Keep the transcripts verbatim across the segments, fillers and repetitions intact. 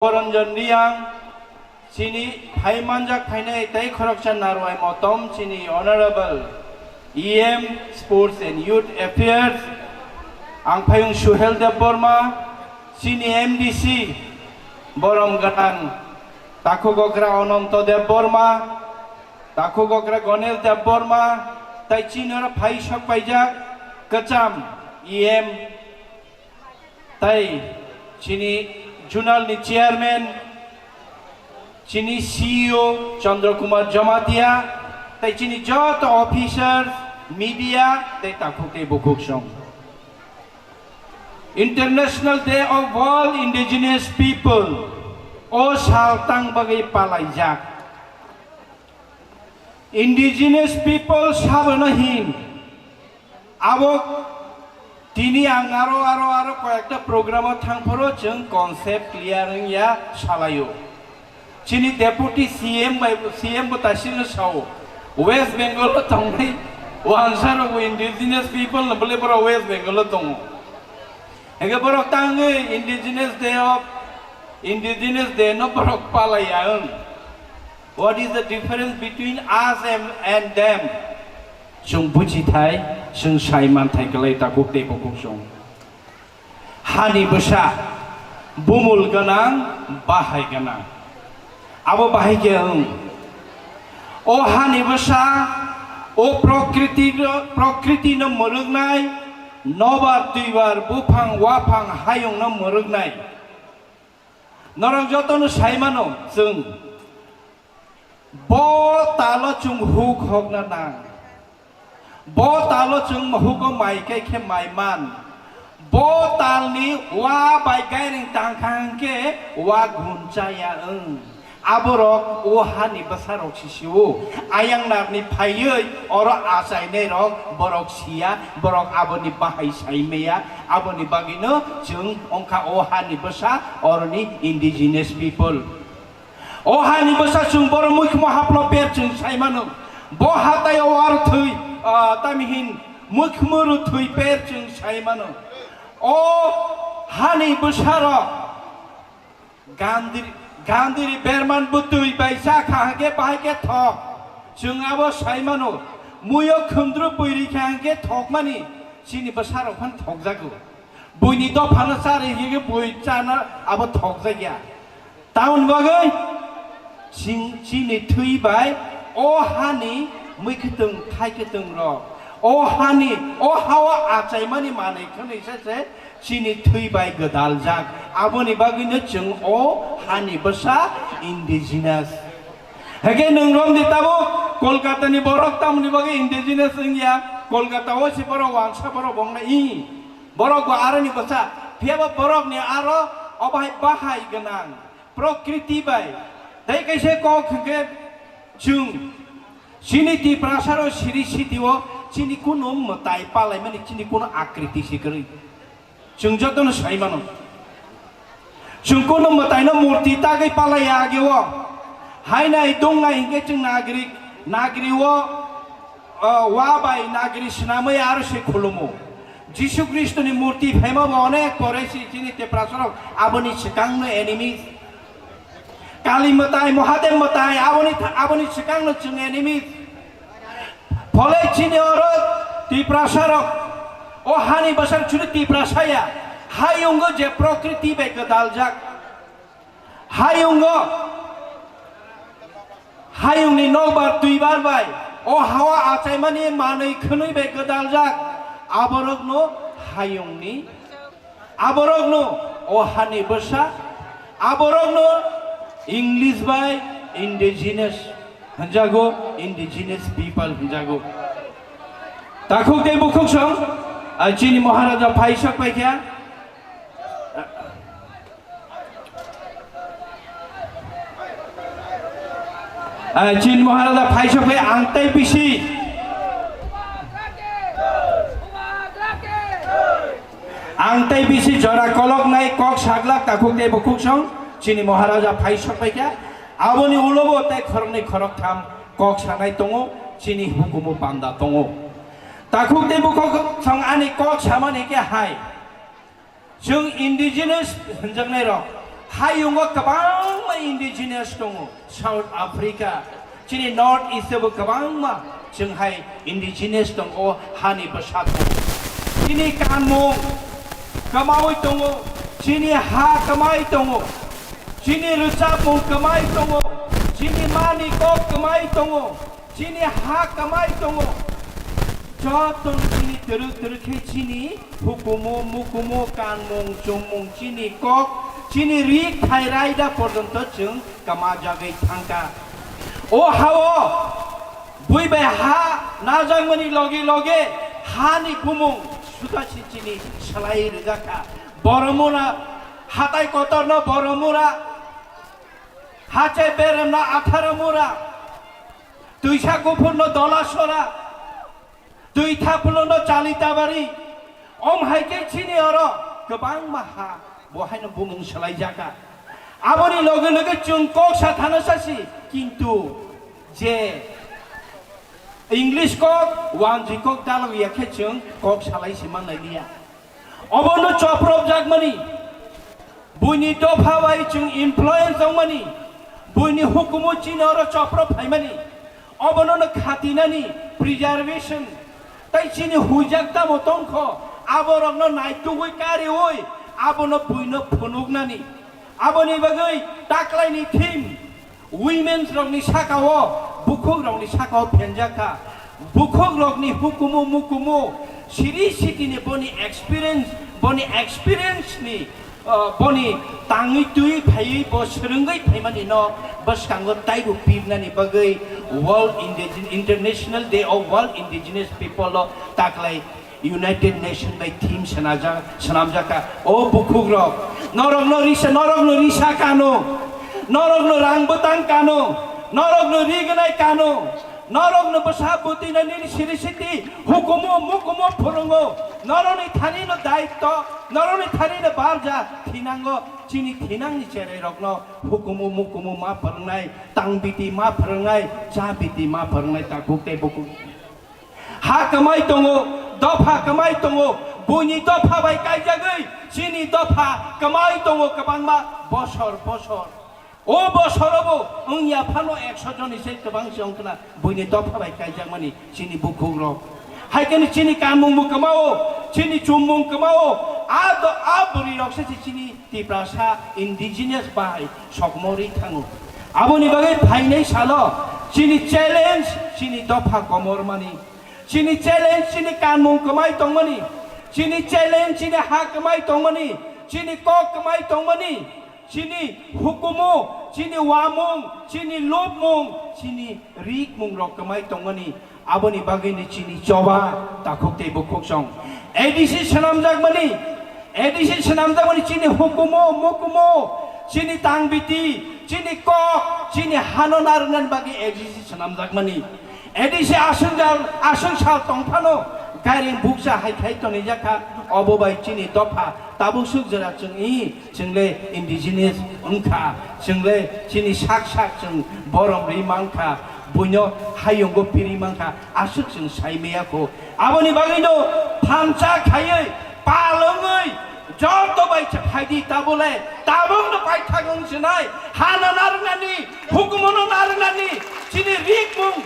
Ranjan Riang, chini phai manjak phainai tei khoroksa narwai motom chini Honorable E M Sports and Youth Affairs, ang phayung Suhel Debbarma, chini M D C, borom gwnang takhuk okra Ononto Debbarma, takhuk okra Gonel Debbarma, tai chini oro phai sok paijak kwcham E M, tai chini Zonal ni Chairman, chini C E O Chandra Kumar Jamatia, tai chini joto officers, media, tai takhuk tei bukhuk song. International Day of All Indigenous People, o sal tang bagwi palaijak. Indigenous people sabono hin. Abo tini ang aro, aro, aro koyekta program o thangphuru chwng concept clear wngya salaio. Chini deputy C M bai, C M bo tasino sao. West Bengal o tongnai wansa rok indigenous people no bole boro West Bengal o tongo. Hingke borok tangwi indigenous day of, indigenous day no borok palaiya wng. What is the difference between us and, and them? Chwng buji thai, chwng sai man thai kwlai takhuk tei bukhuk song. Hani bwsa, bumul gwnang, bahai gwnang. Abo bahai khe wng. O hani bwsa, o prokriti, prokriti no mwrwknai, nobar twibar, buphang waphang hayung no mwrwknai. Norok jotono sai mano chwng. Bo talo chwng huk hokna nang. Bo talo chwng hugo mai khe khe mai man. Bo talni wa bai gairing tang kha hwnkhe wa gun chaya wng. Aborok o hani bwsarok sisio. Ayang narni phaiwi oro achainairok borok siya, borok aboni bahai saimaya. Aboni bagwino chwng wngkha o hani bwsa oroni indigenous people. O hani bwsa chwng borok muikhumo haplo per chwng sai mano. Bo hatai o ar thwi, ah, tami hin muikhumo rw thwi per chwng sai mano. O hani bwsarok Gandhiri, Gandhiri berman bwtwi bai cha kha hwnkhe bahai khe thok. Chwng abo sai mano. Muiyo khumdru pwiri kha hwnkhe thokmani chini bwsarok phan thokjago. Buini dophano chari hwnkhe bui chana abo thokjakya. Tamoni bagwi ching-, chini thwi bai o hani mui kwtwng, thai kwtwng rok, o hani, o hao achaimani manwi khwnwi se se chini thwi bai gwdaljak. Aboni bagwino chwng o hani bwsa indigenous. Hwnkhe nwng romdi tabuk Kolkata ni borok tamoni bagwi indigenous wngya, Kolkata o se borok wansa borok bongna i. Borok bo aroni bwsa, phiyaba borokni aro obo hai bahai gwnang, prokriti bai. Tei kaisa kok hwnkhe chwng chini Tiprasaro siri sitio chini kunu mwtai palaimani chini kunu akriti si kwrwi. Chwng jotono sai mano. Chwng kunu mwtaino murti tagwi palaiya ageo. Hainai dongnai hwnkhe chwng nagri, nagrio, o, wa bai nagri swnamwi aro se khulumo. Jisu Khristoni murti phaima bo onek pore si chini Tiprasarok aboni swkangno enemies. Kali mwtai, Mahadev mwtai, aboni tha-, aboni swkangno chwng enemies. Phole chini oro Tiprasarok, o hani bwsarok chini Tiprasaya, hayungo je prokriti bai gwdaljak. Hayungo, hayungni nokbar twibar bai, o hawa achaimani manwi khwnwi bai gwdaljak, aborokno hayungni, aborokno o hani bwsa, aborokno English bai indigenous hwnjago, indigenous people hwnjago. Takhuk tei bukhuk song, ah, chini Maharaja phai sak paikha. Ah, chini Maharaja phai sak pai ang tei bisi. Ang tei bisi jora kolok nai kok saglak takhuk tei bukhuk song chini Maharaja phai sak paikha. Aboni ulo bo tei khoroknwi khoroktham kok sanai tongo, chini hukumu panda tongo. Takhuk tei bukhuk song ani kok samani khe hai. Chwng indigenous hwnjaknai rok, Hayungo kwbangma indigenous tongo, South Africa, chini North East bo kwbangma chwng hai indigenous tongo, hani bwsa tongo. Chini kanmung kwmawi tongo, chini ha kwmai tongo, chini rwchapmung kwmai tongo, chini mani kok kwmai tongo, chini ha kwmai tongo. Joto chini twrwk twrwk khe chini hukumu, mukumu, kanmung, chumung, chini kok, chini ri khai raida porjonto chwng kwmajagwi thangkha. O hao bui bai ha najakmani loge loge hani bumung sutasi chini swlai rwjakha. Boromura, hatai kotorno Boromura, hachai beremno Atharomura, twisa kuphurno Dolasora, twi thaphulono Chalitabari, om hai khe chini oro kwbangma ha bo haino bumung swlaijakha. Aboni loge loge chwng kok sa thana sasi, kintu je English kok, wanjwi kok dalogya khe chwng kok salai se manlai liya. Obono chopropjakmani, buini dopha bai chwng influence wngmani, buini hukumu chini oro choprop phaimani, obono no khatinani, preservation, tai chini huijak tamo tongkho, aborokno naitugwi kariui abono buino phunuknani. Aboni bagwi taklaini theme, women's rokni sakao, bukhuk rokni sakao phenjak kha. Bukhuk rokni hukumu mukumu, siri sitini boni experience, boni experience ni, uh, boni tangwi twi phaiwi bo swrwngwi phaimani no bwskango taibo pirnani bagwi World Indige-, International Day of World Indigenous People o taklai United Nation bai theme swnajak, swnamjak kha. O bukhuk rok, norok no risa, norok no risa kano, norok no rang bwtang kano, norok no rignai kano, norok no bwsa bwtwi no nini siri siti hukumu mukumu phwrwngo, norok ni thani no daitto, norok ni thani no barja thinango, chini thinang ni cherai rok no hukumu mukumu ma phwrwngnai, tang biti ma phwrwngnai, cha biti ma phwrwngnai takhuk tei bukhuk. Ha kwmai tongo, dopha kwmai tongo, buini dopha bai kaijagwi chini dopha kwmai tongo kwbangma bosor bosor. O bosorobo wngya phano ekso joni se kwbang se wngkha buini dopha bai kaijakmani chini bukhukrok. Hai kheno chini kanmungbo kwmao, chini chummung kwmao, a do, a bwrwirok se chini Tiprasa indigenous bai sokmorwi thango. Aboni bagwi phainai salo chini challenge, chini dopha komormani, chini challenge, chini kanmung kwmai tongmani, chini challenge, chini ha kwmai tongmani, chini kok kwmai tongmani, chini hukumu, chini uamung, chini lobmung, chini rikmung rok kwmai tongmani. Aboni bagwi ni chini choba takhuk tei bukhuk song. A D C swnamjakmani, A D C swnamjakmani chini hukumu, mukumu, chini tangbiti, chini kok, chini hano narwknani bagwi A D C swnamjakmani. A D C aswk jal, aswk sal tongphano gairing bukcha hai khai tonijakha, obo bai chini dopha tabuk swk jora chwng i. Chwngle indigenous wngkha, chwngle chini sak sak chwng borom ri mankha, buino hayungo piri mankha, aswk chwng sai maya kho. Aboni bagwino thansa khaiwi, pal wngwi, joto bai se phaidi tabole, tabukno paithak wng sinai, hano narwknani, hukumono narwknani, chini rikmung,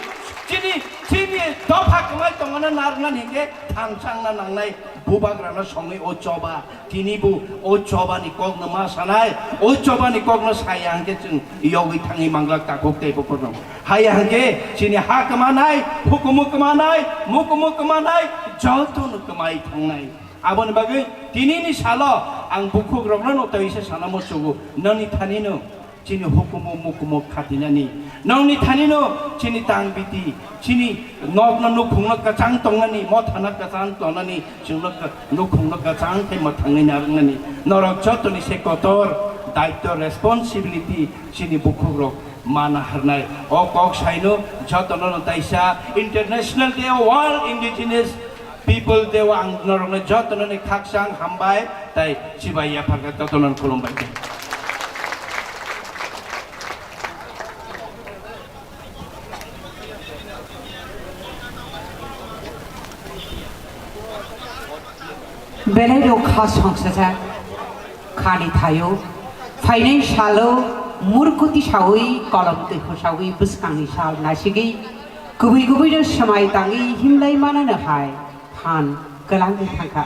chini, chini dopha kwmai tongmano narwknani hinkhe thansa wngna nangnai, bubagrano songwi o choba. Tini bo o chobani kokno ma sanai, o chobani kokno saya hwnkhe chwng yogwi thangwi manglak takhuk tei bukhukno. Haya hwnkhe chini ha kwmanai, hukumu kwmanai, mukumu kwmanai, jotono kwmai thangnai. Aboni bagwi tinini salo ang bukhukrokno no tei se sana muchugo, noni thanino chini hukumu mukumu khatinani. Nongni thanino chini tangbiti, chini nokno nukhungno kwchang tongnani, mothano kwchang tongnani, chwngno kw-, nukhungno kwchang khe mwthangwi narwknani. Norok jotoni se kotor daitto, responsibility chini bukhukrok mana harnai. O kok saino jotono no taisa International Day of World Indigenous People Day o ang norokno jotono ni khakchang hambai tei chibai yapharkha, jotono khulumbai. Belai rok kha songsa sa khani thaio. Kainai salo murkuti sawi kolom twi hosawi bwskangni sal nasigwi kubui kubuino swmai tangwi himlai manano hai phan kwlangwi thangkha.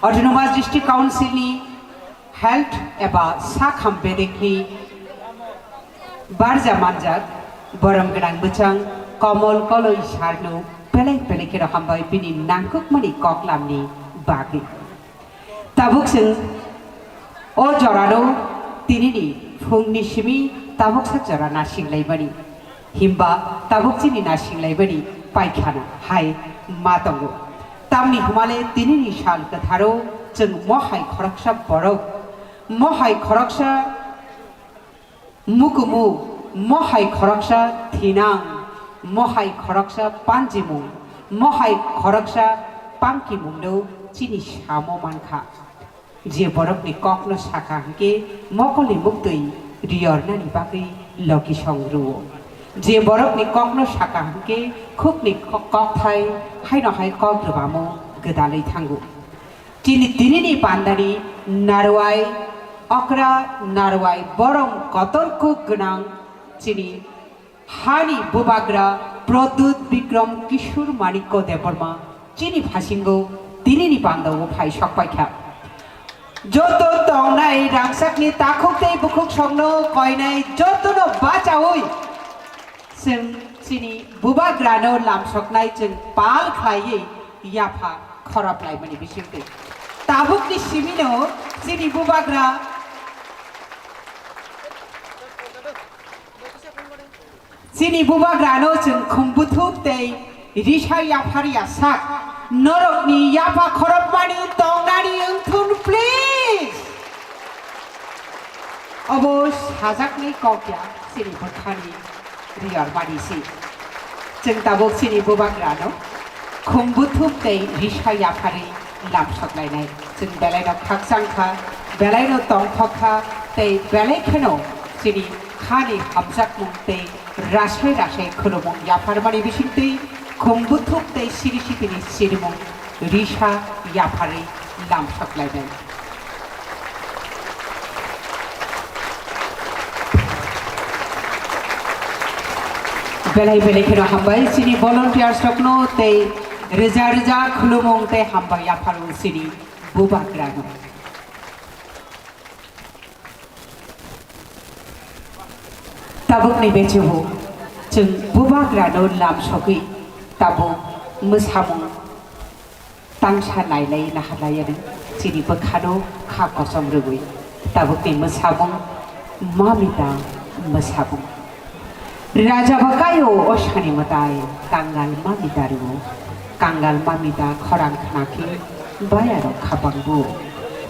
Autonomous District Council ni health eba sakham bedekni barja manjak borom gwnang bwchang Komol Koloi sarno belai belai kheno hambai bini nangkukmani koklamni bagwi. Tabuk chwng o jorano tinini phungni simi tabuksa jora nasinglai mani. Himba tabuk chini nasinglai mani paikhana hai ma tongo. Tamni hwnmale tinini sal kwtharo chwng mohai khoroksa borok, mohai khoroksa mukumu, mohai khoroksa thinang, mohai khoroksa panjimung, mohai khoroksa pangkimungno chini samo mankha. Je borokni kokno sakha hwnkhe mokolni muktwi riyornani bagwi logisong rwo. Je borokni kokno sakha hwnkhe khukni kok-, kokthai haino hai kok rwbamo gwdalwi thango. Chini tinini pandani narwai okra narwai borom kotor kuk gwnang chini hani bubagra Pradyut Bikram Kishore Manikya Debbarma chini phasingo tinini pandao phai sokpaikha. Joto tongnai rangchakni takhuk tei bukhuk songno koinai jotono bachaui chwng chini bubagrano lamsoknai chwng pal khlaiwi yapha khorop laimani bisingtwi. Tabukni simino chini bubagra, chini bubagrano chwng khum buthuk tei risa yaphar ya sak norokni yapha khorop mani tongnani wngthun, please. Obo sajaknai kok ya chini bwkhani riyor mani si. Chwng tabuk chini bubagrano khum buthuk tei risa yapharwi lamsoklainai. Chwng belaino khakchang kha, belaino tongthok kha, tei belai kheno chini khani hamjakmung tei rasai rasai khulumung yapharmani bisingtwi khum buthuk tei siri sitini sirimung risa yapharwi lamsoklainai. Belai belai kheno hambai chini volunteers rokno tei rwja rwja khulumung tei hambai yapharo chini bubagrano. Tabukni bechugo chwng bubagrano lamsogwi tabuk mwsamung tangsa nailai naharlaiya chini bwkhano kha kosom rwgwi. Tabukni mwsamung Mamita mwsamung. Raja bakayo o sani mwtai kangal Mamita rwo. Kangal Mamita khorang khnakhe bayarok khapang bu.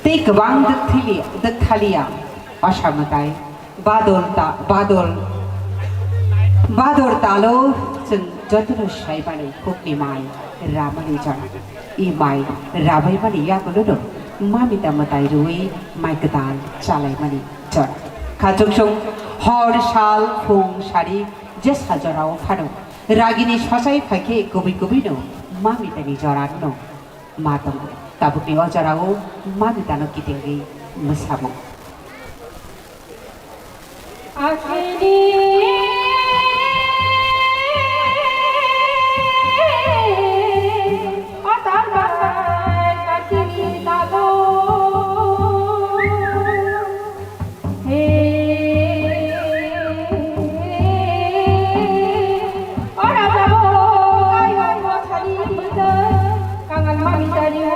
Tei kwbang dwkthili-, dwkthalia osa mwtai. Badol ta-, badol, badol talo chwng jotono saimani hukni mai ramani jora. I mai rabaimani yagulono Mamita mwtai rwi mai kwtal chalaimani jora. Khachuksong hor sal phung sari jesa jorao phano ragini sochai phaikhe kubui kubuino Mamitani jorano ma tongo. Tabukni o jorao Mamitano kitingwi mwsamung. Asini otal bai kati talo. He, ora babo, kayo mo sani kita, kangal mami tadi o.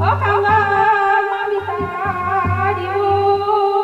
O kangal mami tadi o.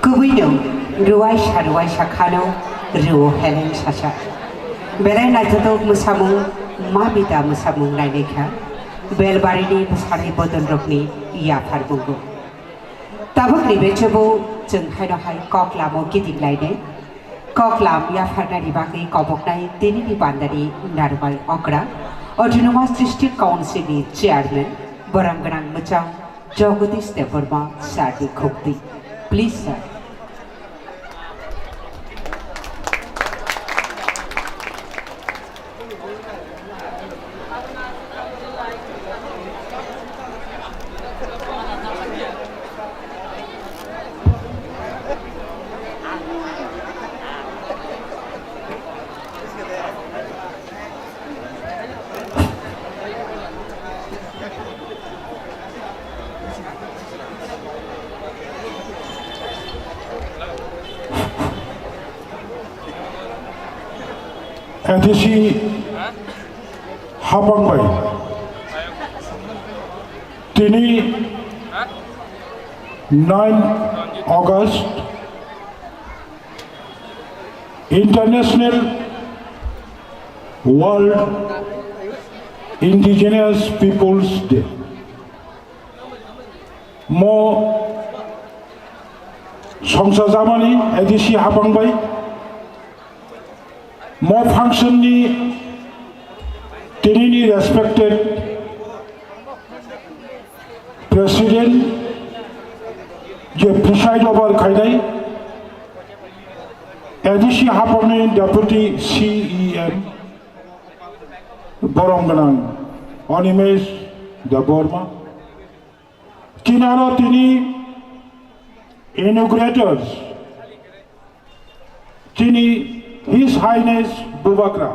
Kubui no ruai sa ruai sa khano rwo Helen sasa. Belai naithothok mwsamung, ma bita mwsamung nainai kha. Belbarini bwsarni bodonrokni yaphar bungo. Tabukni bechebo chwng haino hai kok lamo giding lainai. Kok lam yapharnani bagwi koboknai tinini bandani Narwal Okra, Autonomous District Council ni Chairman, borom gwnang mwchang Jagadish Debbarma sir ni khukti. Please, sir. A D C hapang bai tini nine August International World Indigenous Peoples Day. Mo songsa jamani A D C hapang bai mo function ni tinini respected President je preside over khainai A D C hapangni Deputy C E M borom gwnang Animesh Debbarma. Kinaro tini inaugurators chini His Highness Bubagra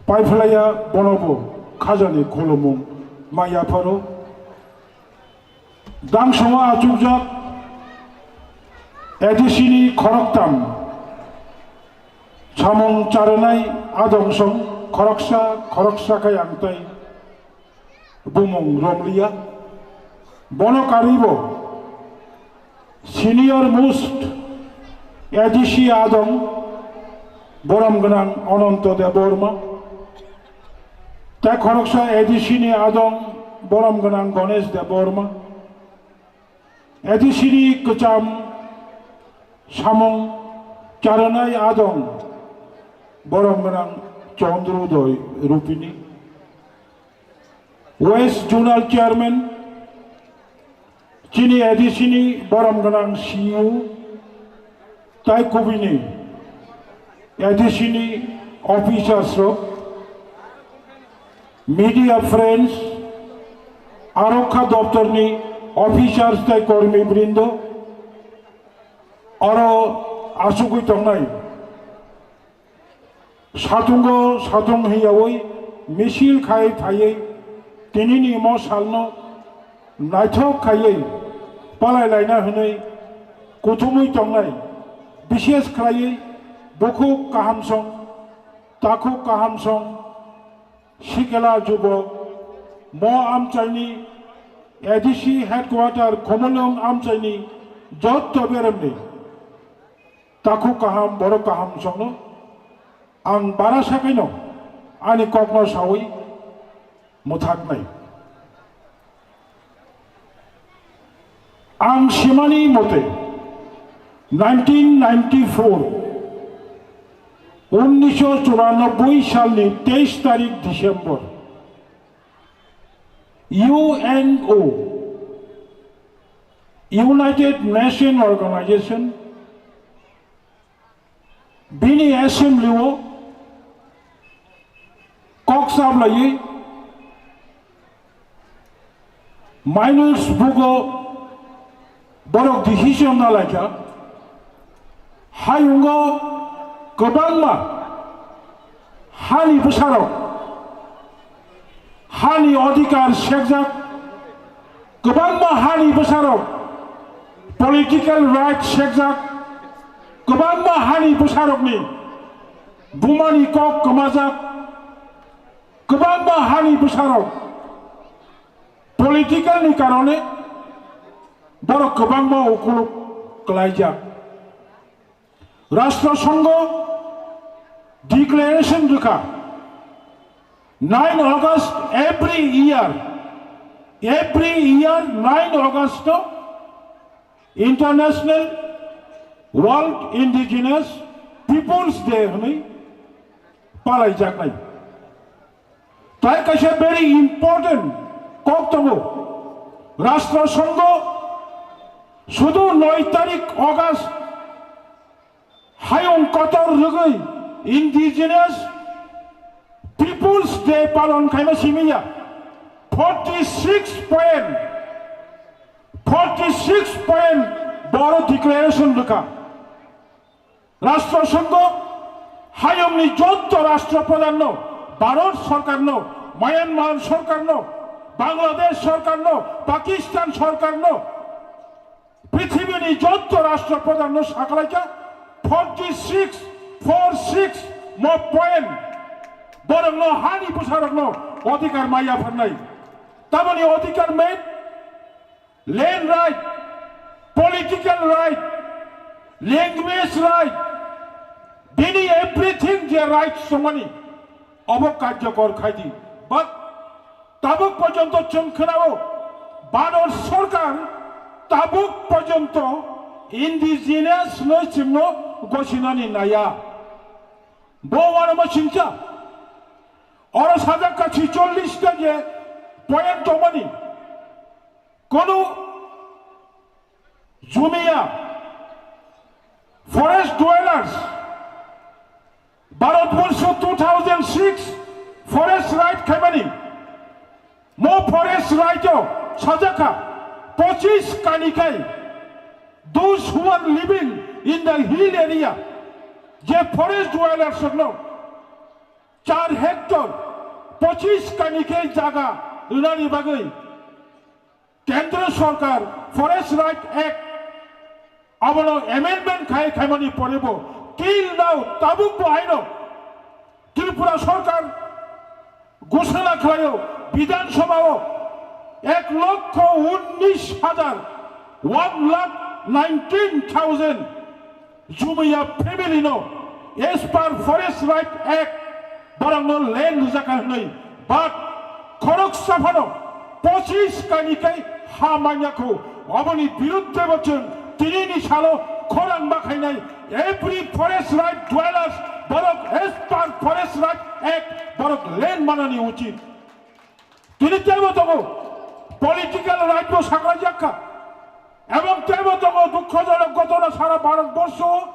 paiphlaiya bonobo khajani khulumung maya pharo. Dangsoa achukjak A D C ni khoroktham samung charwnai adongsong khoroksa khoroksa khe ang tei bumung romliya. Bono karibo senior most A D C adong borom gwnang Ananto Debbarma, tei khoroksa A D C ni adong borom gwnang Ganesh Debbarma. A D C ni kwcham samung charwnai adong borom gwnang Chandrodoi Rupini. West Zonal Chairman, chini A D C ni borom gwnang C E O, tai kubini A D C ni officers rok, media friends, arokha doptor ni officers tai kormi brindo, oro asugwi tongnai. Satungo satung hiyawi misil khai phaiwi tinini mo salno naithok khaiwi palai laina hwnwi kuthumwi tongnai, bishes khaiwi bukhuk kahamsong, takhuk kahamsong, sikela jubok, mo amchaini A D C headquarter Khumulwng amchaini jotto beremni takhuk kaham, borok kaham songno ang bara sakaino ani kokno sawi mwthaknai. Ang simani mote nineteen ninety-four, unnisho churanobboi salni teis tarik December, U N O, United Nation Organization, bini assembly o kok sablaiwi minus bugo borok decision na laikha. Hayungo kwbangma hani bwsarok hani odhikar sekjak, kwbangma hani bwsarok political right sekjak, kwbangma hani bwsarokni bumani kok kwmajak, kwbangma hani bwsarok political ni karone borok kwbangma ukuluk kwlaijak. Rashtra Sangha declaration rwkha, nine August every year, every year nine August no International World Indigenous Peoples Day hwnwi palaijaknai. Tai kaisa very important kok tongo. Rashtra Sangha sudu noi tarik August hayung kotor rwgwi Indigenous Peoples Day palon khaima simi ya. Forty six point, forty six point boro declaration rwkha. Rashtra Sangha hayungni jotto Rashtra Pradhan no, Bharat Sarkar no, Myanmar Sarkar no, Bangladesh Sarkar no, Pakistan Sarkar no, prithibini jotto Rashtra Pradhan no sakalaikha forty six, four six mo point borok no hani bwsarok no odhikar maya pharnai. Tamoni odhikar main land right, political right, language right, bini everything je rights tongmani obo karjokor khaidi. But tabuk porjonto chwng khwnao Bharat Sarkar tabuk porjonto indigenous noi chwngno gosinani naya. Bo wanama singcha oro sajak kachi chollish ta je point tongmani. Kono Jumia forest dwellers, Bharatborsho two thousand six forest right khaimani, mo forest right o sajakha pochis kanikai, those who are living in the hill area, je forest dwellers no char hectare pochis kanikai jaga rwnani bagwi Kendra Sorkar Forest Right Act abono amendment khai khaimani porebo till now tabukbo haino Tripura Sorkar ghoshona khlaio Bidhan Sabhao ek lokho unnish hajar, one lakh nineteen thousand Jumia family no as per Forest Right Act borokno land rijak hwnwi, but khoroksa phano pochis kaini kai ha manya kho. Oboni biruddhe bo chwng tinini salo khorang ma khainai every forest right dwellers borok as per Forest Right Act borok land manani uchit. Tini teibo tongo, political right bo saklaijakha. Ebong teibo tongo, dukhojonok ghotona sara Bharat borsho.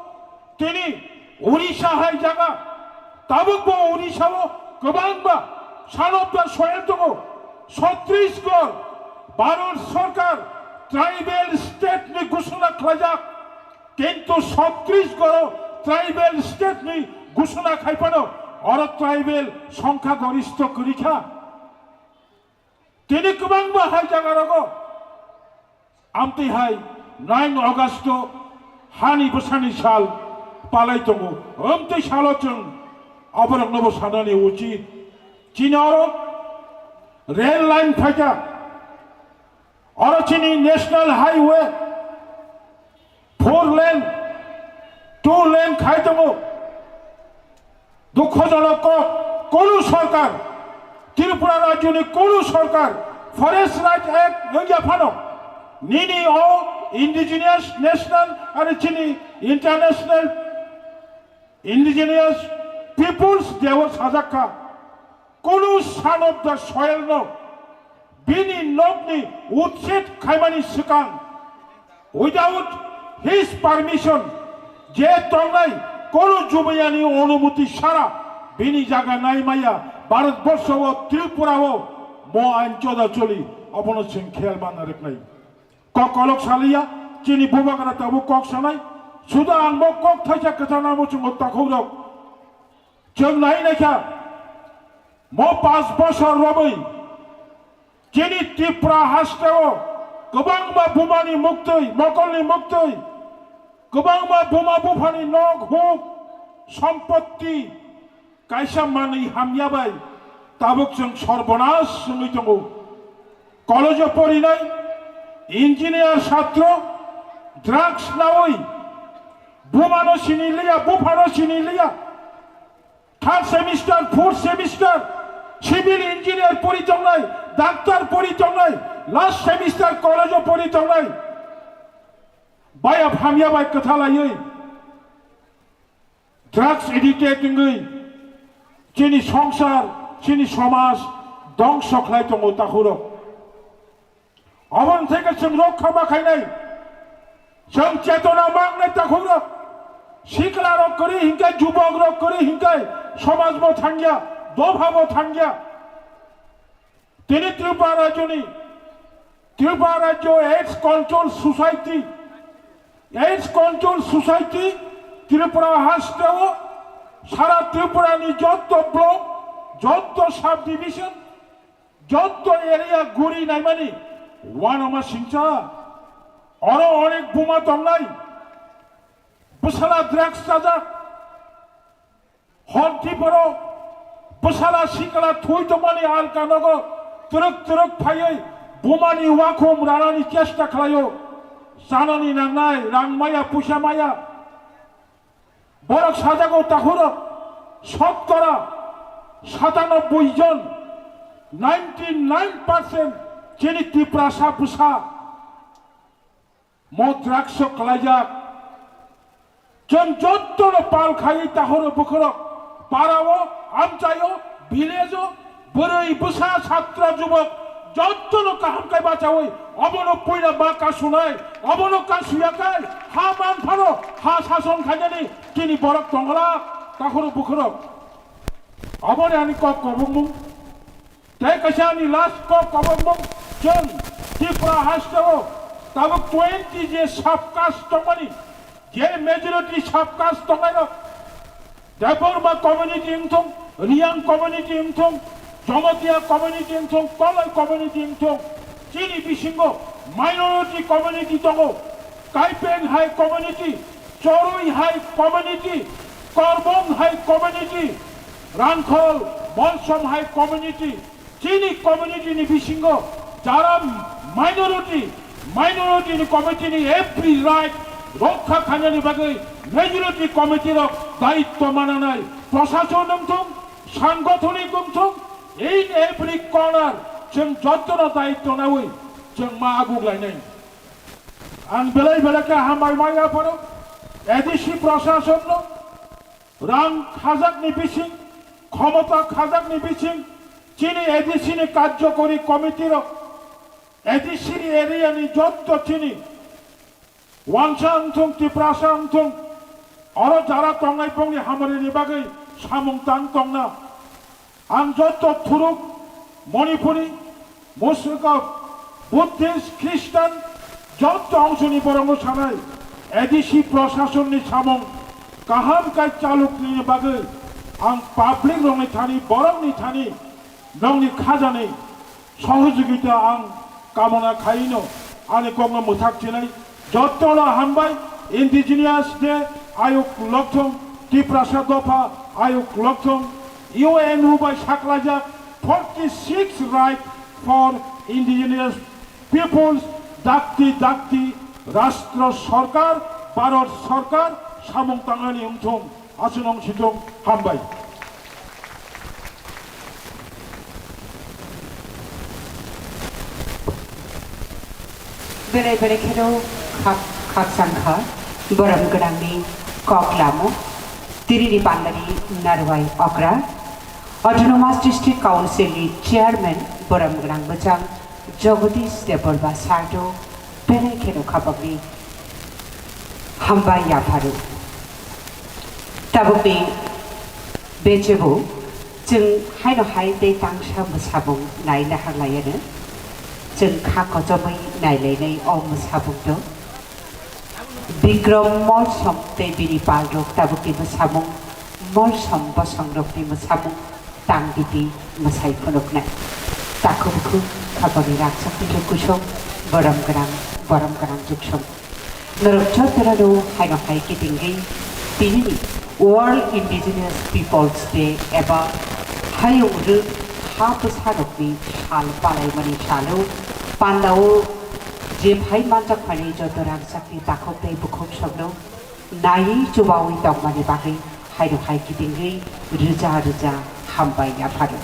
Tini Odisha hai jaga, tabukbo Odisha o kwbangba sanobda soil tongo. Chhattisgarh Bharat Sorkar tribal state ni ghoshona khlaijak, kintu Chhattisgarh o tribal state ni ghoshona khaiphano oro tribal songkha goristho kwrwikha. Tini kwbangma hai jagarogo amtwi hai nine August o hani bwsani sal palai tongo. Amtwi salo chwng aboroknobo sanani uchit. Chini oro rail line phaikha, oro chini national highway four lane, two lane khai tongo. Dukhojonok kok, kunu sorkar, Tripura rajyoni kunu sorkar, Forest Right Act wngya phano, nini o indigenous, national, ani chini international indigenous peoples day o sajak kha. Kunu son of the soil no bini nokni utset khaimani swkang, without his permission, je tongnai kunu Jumiyani onumoti sara bini jaga naimaya Bharat borsho o Tripura o mo ain choda choli, abono chwng khel manna rwknai. Kok kolok saliya, chini bubagra tabuk kok sanai, suda ang bo kok thaisa kwchana muchungo takhuk rok. Chwng nai naikha, mo panch bosor romwi chini Tripura hasteo kwbangma bumani muktwi, mokolni muktwi, kwbangma buma buphani nok huk, sompotti, kaisa manwi hamya bai tabuk chwng sorbonas wngwi tongo. College o porinai engineer satro drugs nawi bumano sini liya, buphano sini liya. Third semester, fourth semester, civil engineer pori tongnai, doctor pori tongnai, last semester college o pori tongnai. Baya phamya bai kwtha laiwi drugs addicted wngwi chini songsar, chini somaj dongso khlai tongo takhurok. Aboni theke chwng rokha ma khainai, chwng chetona mangnai takhurok. Sikla rok kwrwi hinkai, jubok rok kwrwi hinkai, somaj bo thangya, dopha bo thangya. Tini Tripura rajyoni, Tripura rajyo AIDS Control Society, AIDS Control Society Tripura hasteo sara Tripura ni jotto block, jotto sub division, jotto area guri naimani wanama singcha. Oro onek buma tongnai, bwsala drugs chajak, hor tiporo bwsala sikla thui tongmani alka nogo twrwk twrwk phaiwi bumani wakhum ranani chesta khlaio. Chanani nangnai rang maya, puisa maya. Borok sajago takhurok, sotkora satanobboi jon, ninety nine percent chini Tiprasa bwsa mo drugs o kwlaijak. Chwng jottono pal khaiwi takhuro bukhurok, parao, amchaio, village o, bwrwi bwsa, chatra jubok, jottono kaham khe bachaui, obono puila ma kasunai, obono kasuya khe ha man phano ha sason khainani chini borok tongla takhuro bukhurok. Aboni ani kok kobongmung. Tei kaisa ani last kok kobongmung, chwng Tripura hasteo tabuk twenty je sub-caste tongmani, je majority sub-caste tongnairok, Debbarma community wngthung, Reang community wngthung, Jamatia community wngthung, Koloi community wngthung, chini bisingo Minority community tongo, Kaipeng hai community, Chorui hai community, Korbong hai community, Rangkhol, Molsom hai community, chini community ni bisingo jara minority, minority ni community ni every right rokha khainani bagwi majority committee rok daitto mananai, prosason wngthung, sangothonik wngthung, in every corner chwng jottono daitto nawi chwng ma aguklainai. Ang belai belai khe hambai ma yapharo A D C prosasonno, rang khajakni bising, khomota khajakni bising, chini A D C ni karjokori committee rok, A D C area ni jotto chini Wansa wngthung, Tiprasa wngthung, oro jara tongnai bongni hamari ni bagwi samung tang tongna. Ang jotto Thuruk, Manipuri, Muslim, Buddhist, Christian, jotto ongsoni borokno sanai, A D C prosasonni samung kaham kai chalukni bagwi ang public rokni thani, borokni thani nokni khajani sohojogita ang kamona khaino ani kokno mwthak chinai. Jottono hambai, Indigenous Day ayuk lokthung, Tiprasa dopha ayuk lokthung, U N O bai saklaijak forty six right for Indigenous Peoples, dakti dakti, Rashtra Sarkar, Bharat Sarkar samung tangnani wngthung. Aswk wng situng hambai. Belai belai kheno khak-, khakchang kha, borom gwnangni kok lamo, tinini pandani Narwai Okra, Autonomous District Council ni Chairman, borom gwnang bwchang Jagadish Debbarma sir no belai kheno khapangni hambai yapharo. Tabukni bechebo chwng haino hai tei tangsa mwsabung nai naharlaiano. Chwng kha kochomwi nailainai o mwsabungno. Bikram Molsom tei bini palrok tabukni mwsamung, Molsom bosongrokni mwsamung tang bithi mwsai phunuknai. Takhuk bukhuk khapangni rangchakni kusung, borom gwnang, borom gwnang juksung. Norok jotono haino hai kitingwi tinini World Indigenous Peoples Day eba hayung rwng ha bwsarokni sal palaimani salo pandao je phai manjakmani joto rangchakni takhuk tei bukhuk sokno naiwi chubawi tongmani bagwi haino hai kitingwi rwja rwja hambai yapharo.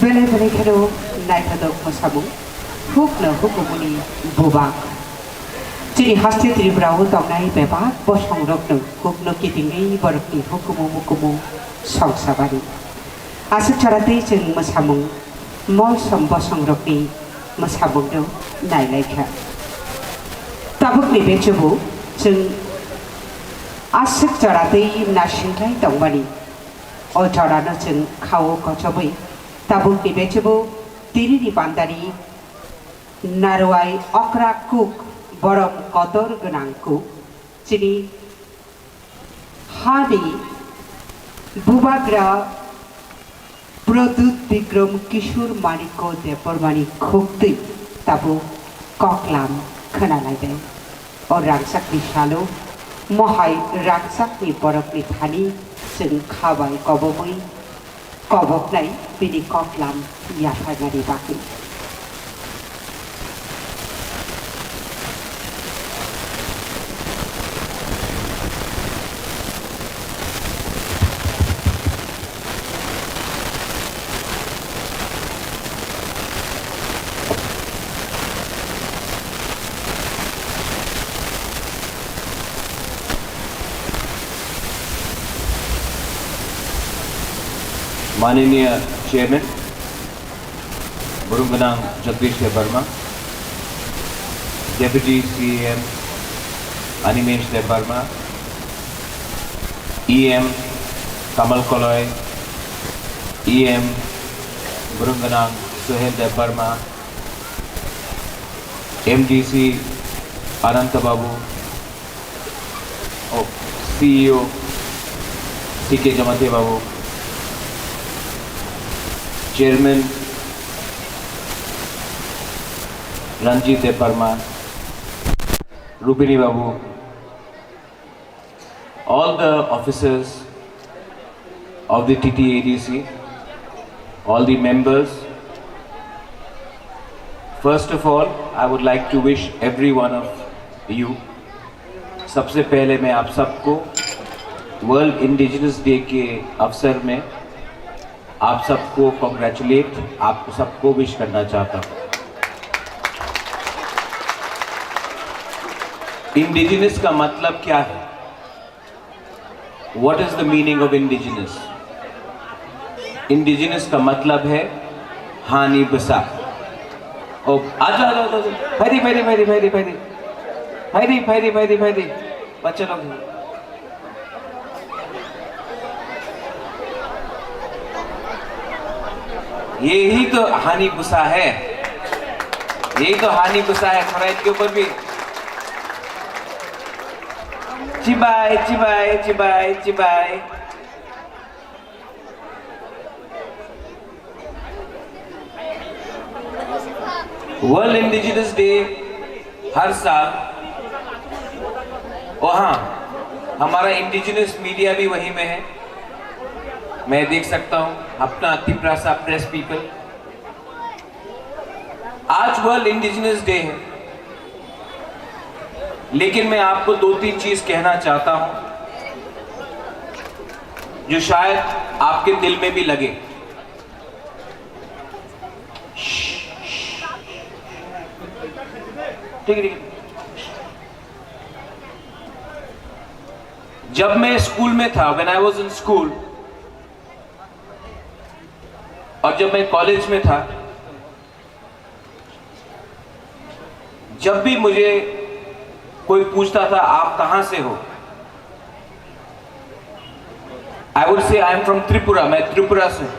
Belai belai kheno naithotok mwsamung, hukno hukumuni bubak. Chini haste Tripura o tongnai bebak bosongrokno hukno kitingwi borokni hukumu mukumu songsabari. Aswk chora tei chwng mwsamung, molsom bosongrokni mwsamungno nailaikha. Tabukni bechubu chwng aswk chora tei nasinglai tongmani. O chorano chwng khao kochobwi tabukni bechubu tinini pandari narwai okra kuk borom kotor gwnang kuk chini hani bubagra Pradyut Bikram Kishore Manikya Debbarmani khuktwi tabuk koklam khwnalaidai. O rangchakni salo mohai rangchakni borokni thani chwng kha bai kobomwi koboknai bini koklam yapharnani bagwi. Mananiya Chairman, Burungganang Jagdish Debbarma, Deputy C E M Animesh Debbarma, E M Kamal Koloi, E M Burungganang Suhel Debbarma, M D C Ananta Babu, oh, C E O C K Jamatia Babu, Chairman Ranjit Debbarma, Rupini Babu, all the officers of the T T A D C, all the members, first of all, I would like to wish every one of you, सबसे पहले मैं आप सबको world indigenous day के अवसर में आप सबको कॉन्ग्रेचुलेट, आप सबको विश करना चाहता हूँ। इंडिजिनस का मतलब क्या है? What is the meaning of indigenous? Indigenous का मतलब है हानि बसा। ओ, आजा, आजा, आजा, आजा। Ferry, ferry, ferry, ferry, ferry. Ferry, ferry, ferry, ferry. बच्चे लोग। यही तो हानि बसा है, यही तो हानि बसा है। थोड़ा इसके ऊपर भी। चिबाई, चिबाई, चिबाई, चिबाई। वर्ल्ड इंडिजिनस डे हर साल, ओ हाँ, हमारा इंडिजिनस मीडिया भी वहीं में है, मैं देख सकता हूँ, अपना तिपरासा प्रेस पीपल। आज वर्ल्ड इंडिजिनस डे है, लेकिन मैं आपको दो तीन चीज कहना चाहता हूं, जो शायद आपके दिल में भी लगे। ठीक है, ठीक है। जब मैं स्कूल में था, when I was in school, और जब मैं कॉलेज में था, जब भी मुझे कोई पूछता था, "आप कहाँ से हो?" I would say, "I am from Tripura, मैं त्रिपुरा से हूँ।"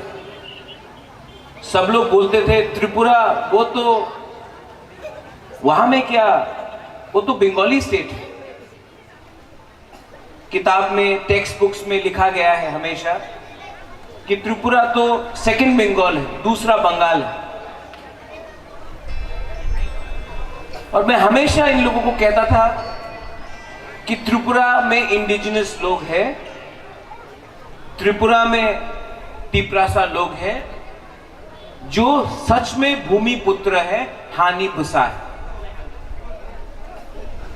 सब लोग बोलते थे, "त्रिपुरा, वो तो, वहाँ में क्या, वो तो बंगाली स्टेट है।" किताब में, टेक्स्ट बुक्स में लिखा गया है हमेशा कि त्रिपुरा तो सेकंड बंगाल है, दूसरा बंगाल है। और मैं हमेशा इन लोगों को कहता था कि त्रिपुरा में इंडिजिनस लोग हैं, त्रिपुरा में तिपरासा लोग हैं, जो सच में भूमिपुत्र है, हानि बसा है।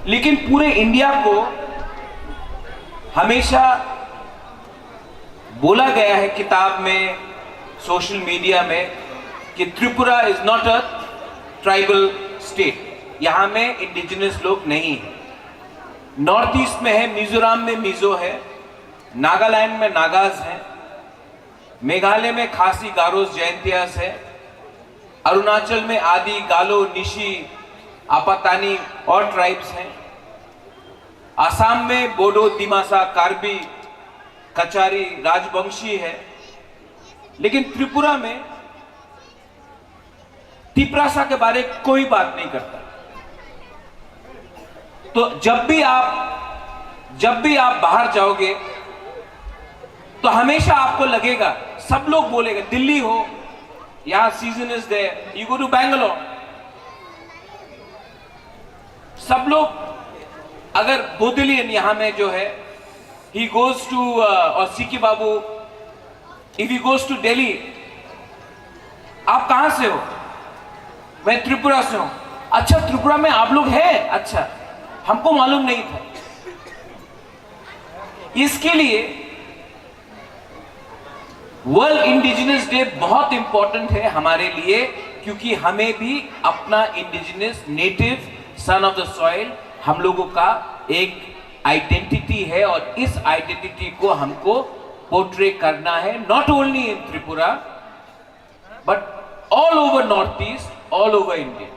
लेकिन पूरे इंडिया को हमेशा बोला गया है किताब में, सोशल मीडिया में कि Tripura is not a tribal state, यहाँ में इंडिजिनस लोग नहीं है। नॉर्थ ईस्ट में है, मिजोरम में मिजो है, नागालैंड में नागाज हैं, मेघालय में खासी, गारोज, जयंतियास है, अरुणाचल में आदि, गालो, निशी, आपातानी और ट्राइब्स हैं। आसाम में बोडो, दिमासा, कार्बी, कचारी, राजवंशी है। लेकिन त्रिपुरा में तिपरासा के बारे कोई बात नहीं करता। तो जब भी आप, जब भी आप बाहर जाओगे तो हमेशा आपको लगेगा, सब लोग बोलेगा, दिल्ली हो, यहाँ season is there, you go to Bangalore, सब लोग, अगर बोधिलियन यहाँ में जो है, ही गोज टू, और CK Babu, if he goes to Delhi, "आप कहाँ से हो?" "मैं त्रिपुरा से हूँ।" "अच्छा, त्रिपुरा में आप लोग हैं? अच्छा, हमको मालूम नहीं था।" इसके लिए वर्ल्ड इंडिजिनस डे बहुत इंपॉर्टेंट है हमारे लिए, क्योंकि हमें भी अपना indigenous, native, son of the soil, हम लोगों का एक आइडेंटिटी है और इस आइडेंटिटी को हमको पोर्ट्रे करना है, not only in Tripura, but all over north east, all over India.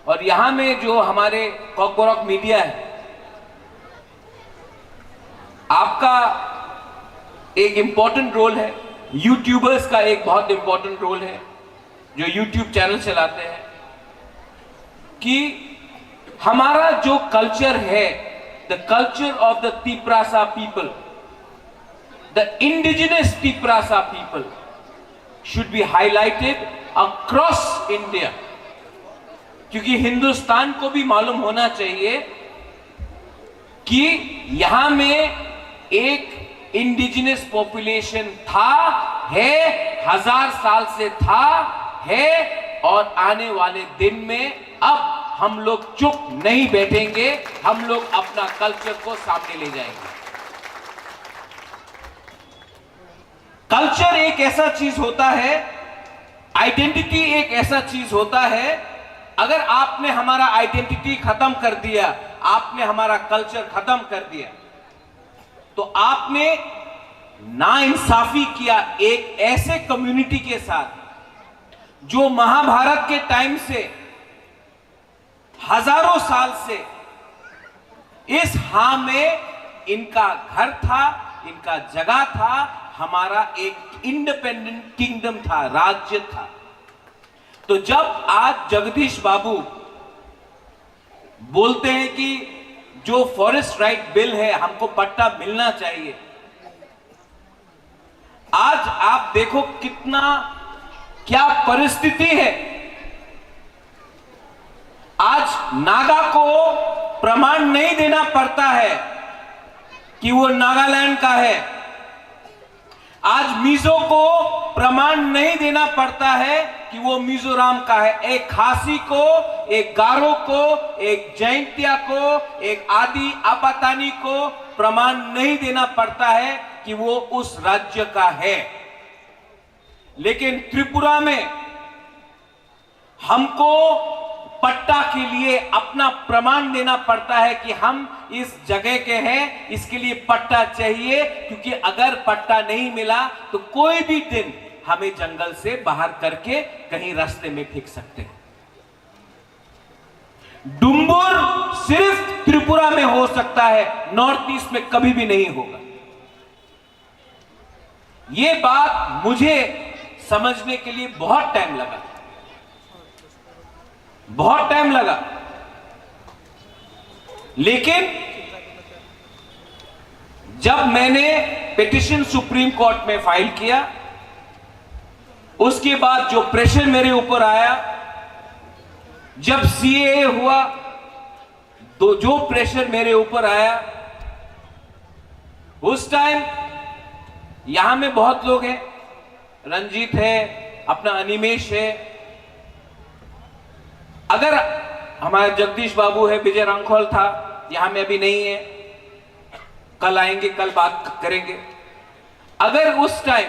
और यहाँ में जो हमारे कॉकबरॉक मीडिया है, आपका एक इंपॉर्टेंट रोल है, यूट्यूबर्स का एक बहुत इंपॉर्टेंट रोल है, जो यूट्यूब चैनल चलाते हैं, कि हमारा जो कल्चर है, the culture of the Tiprasa people, the indigenous Tiprasa people should be highlighted across India, क्योंकि हिंदुस्तान को भी मालूम होना चाहिए कि यहाँ में एक इंडिजिनस पॉपुलेशन था, है, हजार साल से था, है, और आने वाले दिन में अब हम लोग चुप नहीं बैठेंगे, हम लोग अपना कल्चर को सामने ले जाएंगे। कल्चर एक ऐसा चीज होता है, आइडेंटिटी एक ऐसा चीज होता है, अगर आपने हमारा आइडेंटिटी खत्म कर दिया, आपने हमारा कल्चर खत्म कर दिया, तो आपने नाइंसाफी किया एक ऐसे कम्युनिटी के साथ जो महाभारत के टाइम से हजारों साल से इस हां में इनका घर था, इनका जगह था, हमारा एक इंडिपेंडेंट किंगडम था, राज्य था। तो जब आज जगदीश बाबू बोलते हैं कि जो फॉरेस्ट राइट बिल है, हमको पट्टा मिलना चाहिए, आज आप देखो कितना, क्या परिस्थिति है। आज नागा को प्रमाण नहीं देना पड़ता है कि वो नागालैंड का है। आज मिजो को प्रमाण नहीं देना पड़ता है कि वो मिजोरम का है। एक खासी को, एक गारो को, एक जैंतिया को, एक आदि आपातानी को प्रमाण नहीं देना पड़ता है कि वो उस राज्य का है। लेकिन त्रिपुरा में हमको पट्टा के लिए अपना प्रमाण देना पड़ता है कि हम इस जगह के हैं, इसके लिए पट्टा चाहिए, क्योंकि अगर पट्टा नहीं मिला तो कोई भी दिन हमें जंगल से बाहर करके कहीं रास्ते में फेंक सकते हैं। डुम्बुर सिर्फ त्रिपुरा में हो सकता है, नॉर्थ ईस्ट में कभी भी नहीं होगा। ये बात मुझे समझने के लिए बहुत टाइम लगा, बहुत टाइम लगा, लेकिन जब मैंने पिटिशन सुप्रीम कोर्ट में फाइल किया, उसके बाद जो प्रेशर मेरे ऊपर आया, जब सीएए हुआ, तो जो प्रेशर मेरे ऊपर आया उस टाइम, यहां में बहुत लोग हैं, रंजीत है, अपना अनिमेश है, अगर हमारा जगदीश बाबू है, विजय रांखल था, यहां में अभी नहीं है, कल आएंगे, कल बात करेंगे। अगर उस टाइम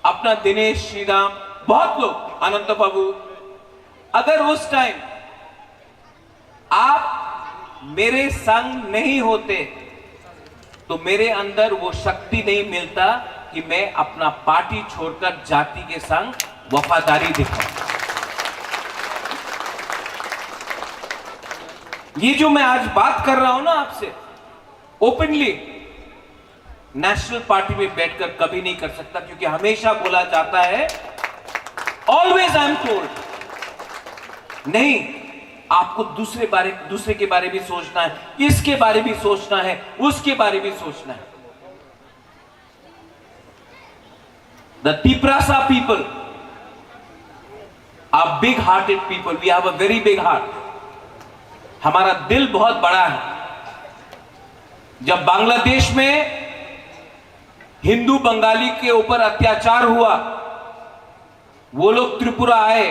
अपना दिनेश श्रीराम, बहुत लोग, अनंत बाबू, अगर उस टाइम आप मेरे संग नहीं होते तो मेरे अंदर वो शक्ति नहीं मिलता कि मैं अपना पार्टी छोड़कर जाति के संग वफादारी दिखाऊं। ये जो मैं आज बात कर रहा हूं ना आपसे ओपनली, नेशनल पार्टी में बैठकर कभी नहीं कर सकता, क्योंकि हमेशा बोला जाता है, ऑलवेज आई एम टोल्ड, नहीं, आपको दूसरे बारे, दूसरे के बारे भी सोचना है, इसके बारे भी सोचना है, उसके बारे भी सोचना है। The Tiprasa people are big hearted people. We have a very big heart. हमारा दिल बहुत बड़ा है। जब बांग्लादेश में हिंदू बंगाली के ऊपर अत्याचार हुआ, वो लोग त्रिपुरा आए,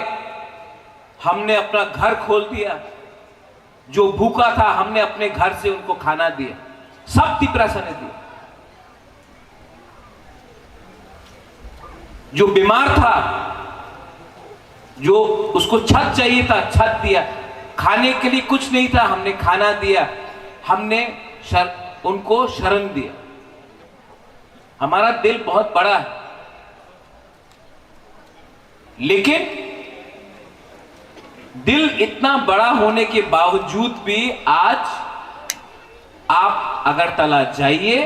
हमने अपना घर खोल दिया। जो भूखा था, हमने अपने घर से उनको खाना दिया। सब तिपरासा ने दिया। जो बीमार था, जो उसको छत चाहिए था, छत दिया। खाने के लिए कुछ नहीं था, हमने खाना दिया। हमने शर-, उनको शरण दिया। हमारा दिल बहुत बड़ा है, लेकिन दिल इतना बड़ा होने के बावजूद भी आज आप अगरतला जाइए,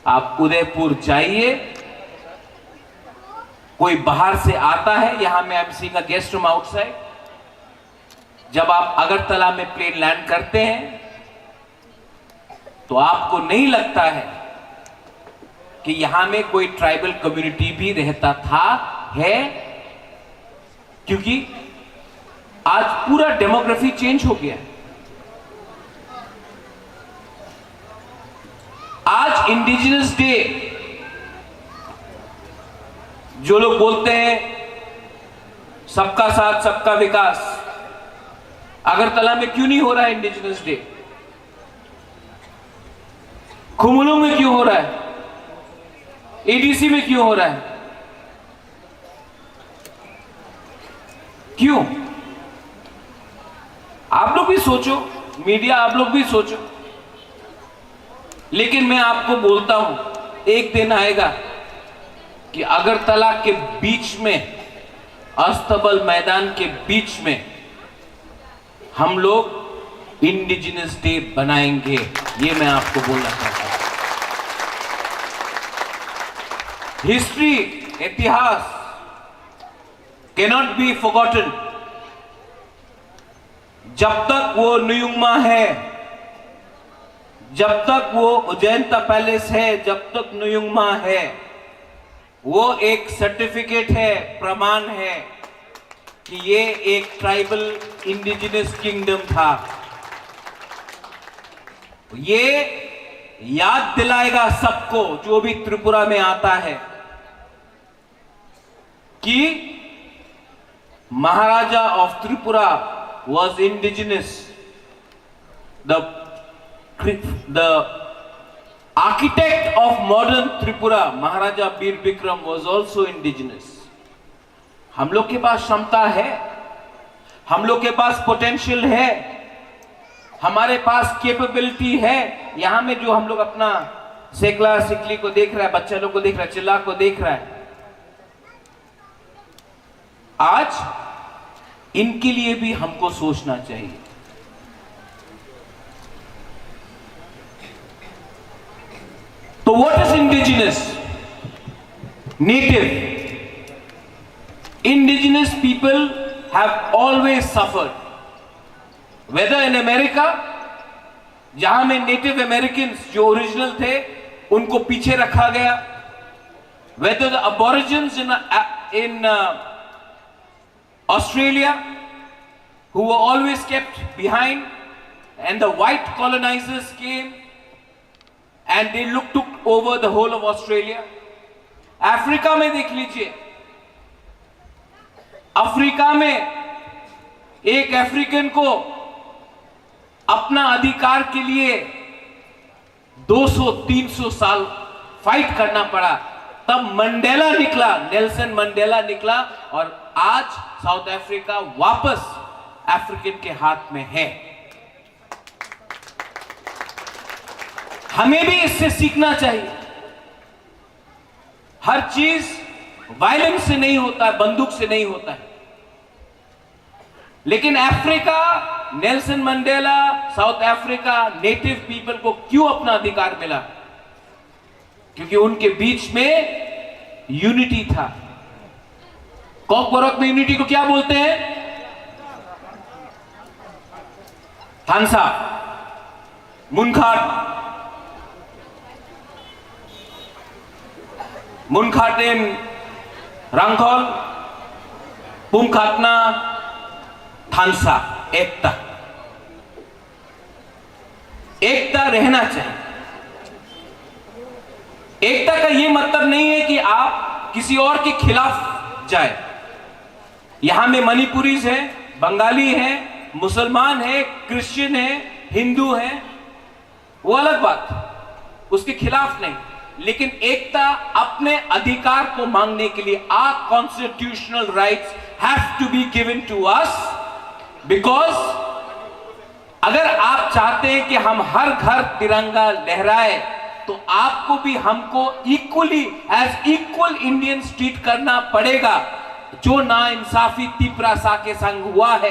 आप उदयपुर जाइए, कोई बाहर से आता है, यहाँ में I'm seeing a guest from outside, जब आप अगरतला में प्लेन लैंड करते हैं तो आपको नहीं लगता है कि यहाँ में कोई ट्राइबल कम्युनिटी भी रहता था, है? क्योंकि आज पूरा डेमोग्राफी चेंज हो गया है। आज इंडिजिनस डे, जो लोग बोलते हैं सबका साथ सबका विकास, अगरतला में क्यों नहीं हो रहा है इंडिजिनस डे? खुमुलुंग में क्यों हो रहा है? एडीसी में क्यों हो रहा है? क्यों? आप लोग भी सोचो, मीडिया, आप लोग भी सोचो। लेकिन मैं आपको बोलता हूं, एक दिन आएगा कि अगरतला के बीच में, अस्तबल मैदान के बीच में हम लोग इंडिजिनस डे बनाएंगे, ये मैं आपको बोलना चाहता हूं। हिस्ट्री, इतिहास cannot be forgotten। जब तक वो नुयुंगमा है, जब तक वो उज्जैन का पैलेस है, जब तक नुयुंगमा है, वो एक सर्टिफिकेट है, प्रमाण है कि ये एक ट्राइबल इंडिजिनस किंगडम था। ये याद दिलाएगा सबको, जो भी त्रिपुरा में आता है, कि Maharaja of Tripura was indigenous। The, the architect of modern Tripura, Maharaja Bir Bikram, was also indigenous। हम लोग के पास क्षमता है, हम लोग के पास पोटेंशियल है, हमारे पास कैपेबिलिटी है। यहाँ में जो हम लोग अपना सेकला सिकली को देख रहा है, बच्चा लोग को देख रहा है, चिल्ला को देख रहा है, आज इनके लिए भी हमको सोचना चाहिए। तो what is indigenous? Native। Indigenous people have always suffered, whether in America, जहां में नेटिव अमेरिकन्स जो ओरिजिनल थे, उनको पीछे रखा गया, whether the aborigines in, in uh, Australia, who were always kept behind, and the white colonizers came and they look, took over the whole of Australia। Africa में देख लीजिए, अफ्रीका में एक अफ्रीकन को अपना अधिकार के लिए दो सौ तीन सौ साल फाइट करना पड़ा, तब मंडेला निकला, नेल्सन मंडेला निकला, और आज साउथ अफ्रीका वापस अफ्रीकन के हाथ में है। हमें भी इससे सीखना चाहिए। हर चीज वायलेंस से नहीं होता है, बंदूक से नहीं होता है। लेकिन Africa, Nelson Mandela, south Africa, native people को क्यों अपना अधिकार मिला? क्योंकि उनके बीच में यूनिटी था। कॉकबरक में यूनिटी को क्या बोलते हैं? थानसा, मुनखाट, मुनखाट in Rangkhol, Pumkhatna, थानसा, एकता। एकता रहना चाहिए। एकता का ये मतलब नहीं है कि आप किसी और के खिलाफ जाए। यहाँ में मणिपुरीज हैं, बंगाली हैं, मुसलमान हैं, क्रिश्चियन हैं, हिंदू हैं, वो अलग बात, उसके खिलाफ नहीं। लेकिन एकता अपने अधिकार को मांगने के लिए, our constitutional rights have to be given to us, because अगर आप चाहते हैं कि हम हर घर तिरंगा लहराए, तो आपको भी हमको equally as equal Indians treat करना पड़ेगा। जो नाइंसाफी तिपरासा के संग हुआ है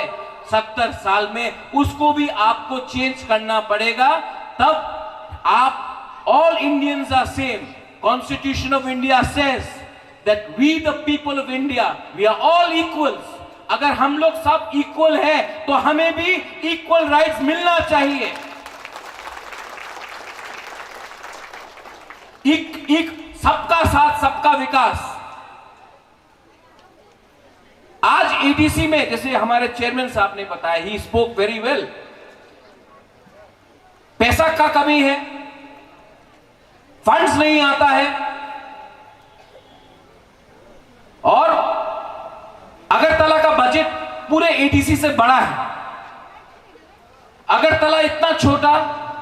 सत्तर साल में, उसको भी आपको चेंज करना पड़ेगा। तब आप, all Indians are same, Constitution of India says that we the people of India, we are all equals। अगर हम लोग सब इक्वल है तो हमें भी इक्वल राइट्स मिलना चाहिए। एक, एक सबका साथ सबका विकास। आज एडीसी में, जैसे हमारे चेयरमैन साहब ने बताया, ही स्पोक वेरी वेल, पैसा का कमी है, फंड्स नहीं आता है, और अगरतला का बजट पूरे एडीसी से बड़ा है। अगरतला इतना छोटा,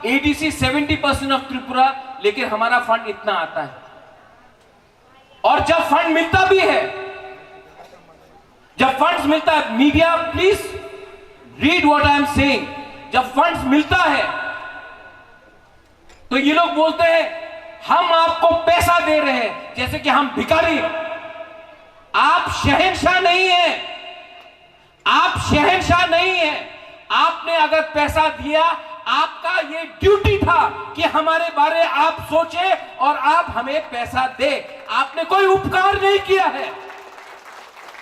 ADC seventy percent of Tripura, लेकिन हमारा फंड इतना आता है। और जब फंड मिलता भी है, जब फंड्स मिलता है, media, please read what I am saying. जब फंड्स मिलता है तो ये लोग बोलते हैं, हम आपको पैसा दे रहे हैं, जैसे कि हम भिखारी हैं। आप शहंशाह नहीं है, आप शहंशाह नहीं है। आपने अगर पैसा दिया, आपका ये ड्यूटी था कि हमारे बारे आप सोचे और आप हमें पैसा दे। आपने कोई उपकार नहीं किया है,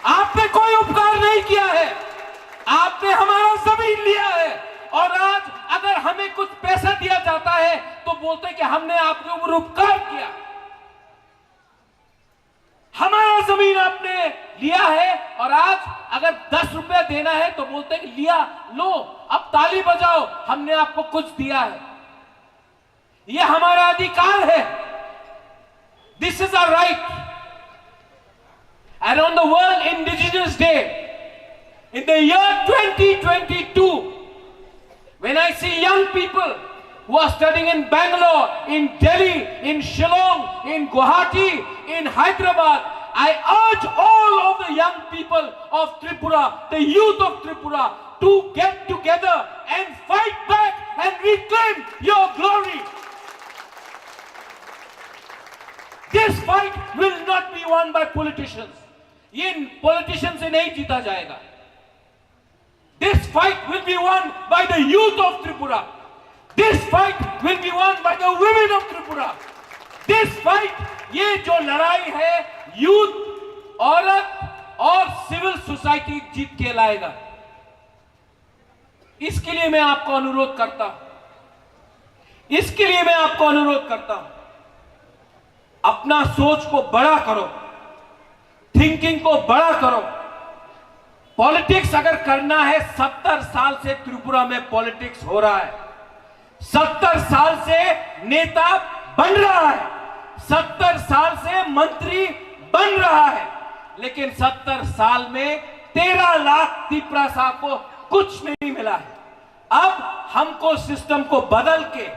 आपने कोई उपकार नहीं किया है। आपने हमारा जमीन लिया है और आज अगर हमें कुछ पैसा दिया जाता है तो बोलते हैं कि हमने आपके ऊपर उपकार किया। हमारा जमीन आपने लिया है और आज अगर दस रुपया देना है तो बोलते हैं कि लिया, लो, अब ताली बजाओ, हमने आपको कुछ दिया है। ये हमारा अधिकार है। This is our right। And on the World Indigenous Day, in the year twenty twenty-two, when I see young people who are studying in Bangalore, in Delhi, in Shillong, in Guwahati, in Hyderabad, I urge all of the young people of Tripura, the youth of Tripura, to get together and fight back and reclaim your glory. This fight will not be won by politicians। ये पॉलिटिशियन से नहीं जीता जाएगा। This fight will be won by the youth of Tripura। This fight will be won by the women of Tripura। This fight, ये जो लड़ाई है, यूथ, औरत और सिविल सोसाइटी जीत के लाएगा। इसके लिए मैं आपको अनुरोध करता हूं, इसके लिए मैं आपको अनुरोध करता हूं, अपना सोच को बड़ा करो, थिंकिंग को बड़ा करो। पॉलिटिक्स अगर करना है, सत्तर साल से त्रिपुरा में पॉलिटिक्स हो रहा है, सत्तर साल से नेता बन रहा है, सत्तर साल से मंत्री बन रहा है, लेकिन सत्तर साल में तेरह लाख तिपरासा को कुछ नहीं मिला है। अब हमको सिस्टम को बदल के,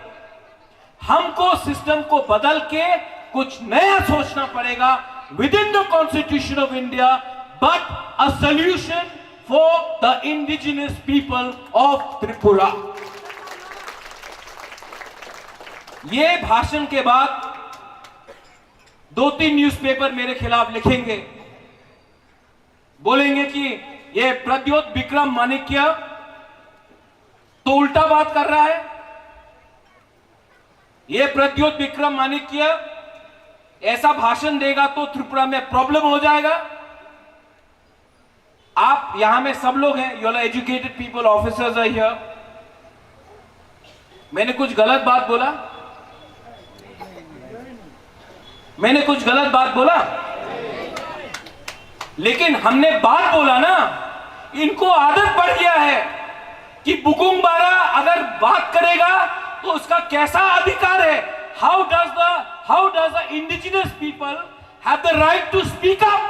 हमको सिस्टम को बदल के कुछ नया सोचना पड़ेगा within the Constitution of India, but a solution for the indigenous people of Tripura। ये भाषण के बाद दो तीन न्यूज़पेपर मेरे खिलाफ लिखेंगे, बोलेंगे कि ये प्रद्योत विक्रम माणिक्य तो उल्टा बात कर रहा है, ये प्रद्योत विक्रम माणिक्य ऐसा भाषण देगा तो त्रिपुरा में प्रॉब्लम हो जाएगा। आप यहां में सब लोग हैं, you all educated people, officers are here। मैंने कुछ गलत बात बोला? मैंने कुछ गलत बात बोला? लेकिन हमने बात बोला ना, इनको आदत पड़ गया है कि बुकुंग बारा अगर बात करेगा तो उसका कैसा अधिकार है। How does the, how does the indigenous people have the right to speak up?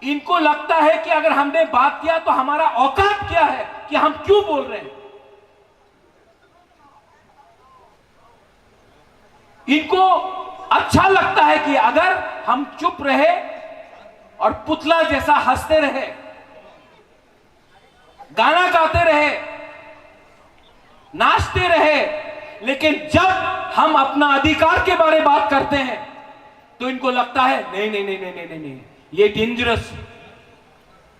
इनको लगता है कि अगर हमने बात किया तो हमारा औकात क्या है, कि हम क्यों बोल रहे हैं। इनको अच्छा लगता है कि अगर हम चुप रहे और पुतला जैसा हंसते रहे, गाना गाते रहे, नाचते रहे, लेकिन जब हम अपना अधिकार के बारे बात करते हैं, तो इनको लगता है, नहीं, नहीं, नहीं, नहीं, नहीं, नहीं, नहीं, ये डेंजरस,